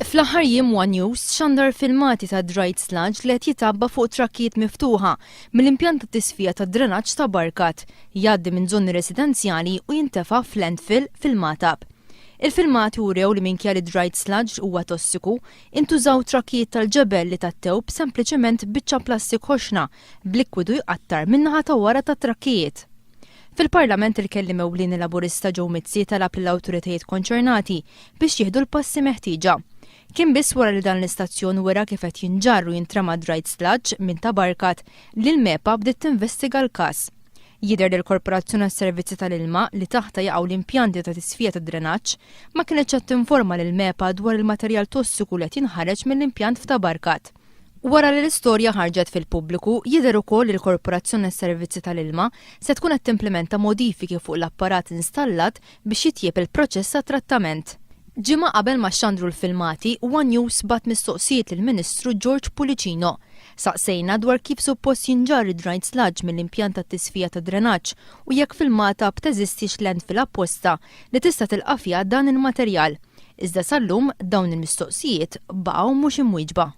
Fl-aħħar jiem One News xandar filmati ta' dried sludge li qed jitgħabba fuq trakkijiet miftuħa mill-impjant ta' tisfija ta' drenaġġ ta' Barkat, jgħaddi minn żoni residenzjali u jintefa' f'landfill fil-Magħtab. Il-filmati urew li minkejja li dried sludge huwa tossiku, intużaw trakkijiet tal-ġebel li tgħattew b'sempliċement biċċa plastik ħoxna b'likwidu jqattar min-naħa ta' wara tat-trakkijiet. Fil-Parlament il-kelliem ewlieni Laburista Joe Mizzi talab lill-awtoritajiet konċernati biex jieħdu l-passi meħtieġa. Kien biss wara li dan l-istazzjon wera kif qed jinġarr u jintrema dried sludge minn ta' Barkat li l-MEPA bdiet tinvestiga l-każ. Jidher li l-Korporazzjoni għas-Servizzi tal-Ilma li taħtha jaqgħu l-impjanti ta' tisfija tad-drenaġġ ma kinitx qed tinforma lill-MEPA dwar il-materjal tossiku li qed jinħareġ mill-impjant f'ta' Barkat. Wara li l-istorja ħarġet fil-pubbliku, jidher ukoll li l-Korporazzjoni għas-Servizzi tal-Ilma se tkun qed timplimenta modifiki fuq l-apparat installat biex jitjieb il-proċess ta' trattament. Ġimgħa qabel ma xxandru l-filmati, One News bagħat mistoqsijiet lill-Ministru George Pullicino. Saqsejna dwar kif suppost jinġarr id-dried sludge mill-impjant tat-tisfija tad-drenaġġ u jekk fil-Magħtab teżistix landfill apposta li tista' tilqa' fiha dan il-materjal. Iżda sal-lum dawn il-mistoqsijiet baqgħu mhux imwieġba.